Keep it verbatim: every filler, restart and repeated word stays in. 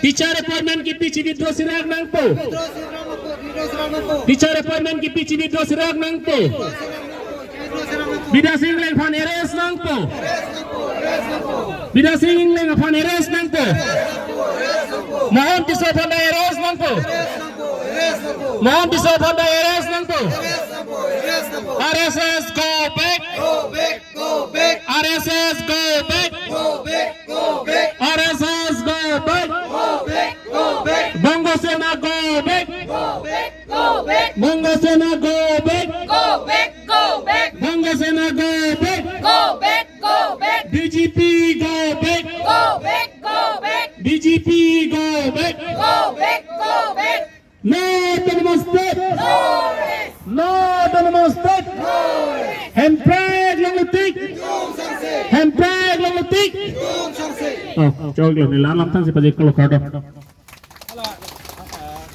Teacher appointment kipi chibidro sirak nangpo. Teacher appointment kipi chibidro sirak nangpo. Bidya Sing Engleng aphan arrest nangpo. Bidya Sing Engleng aphan arrest nangpo. Mohon Tisso aphan arrest nangpo. Mohon Tisso aphan arrest nangpo. R S S go back. Go back, go back. R S S go back. Go back, go back. R S S go back. Go back, go back. Bongo Sena go back. Go back, go back. Bongo Sena go back. Go back, go back. Bongo Sena go back. Go back, go back. B J P go back. Go back, go back. B J P go back. Go back, go back. No Autonomous State. No rest. No Autonomous State. No rest. Hemprek longletik. Tum sangse. Hemprek longletik. Tum sangse. Oh, chok lo ni la lam tang si paji kalo kardo.